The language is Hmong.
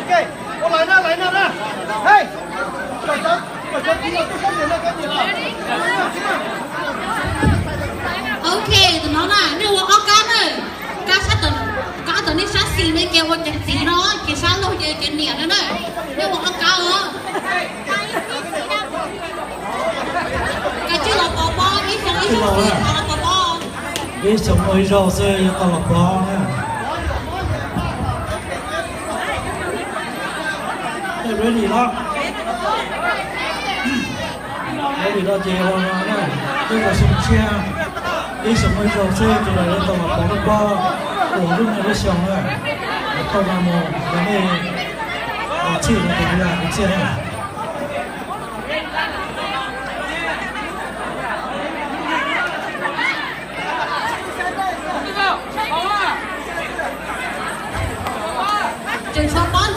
Ok, tus no na, nej ua ob kab na. Kab sab tom, kab tom nej sab xis ne ces ua cov txiv no, ces sab laug ces cov niam no na. Nej ua ob kab os. Kav tsij los pov pob, ib xyoos ib xyoos xwb los pov pob. Ib xyoos muaj ib zaug xwb yuav tau los pov na. Ready los? Ready los ces ua no na, twb ua xyoo tshiab, ib xyoos muaj ib zaug xwb ces lawv yuav tau los pov lub pob uas lub niag lub xyoo na. Tau no mus yog nej txhij no ces kuv yog kuv txhij na. Tseem tshuav pob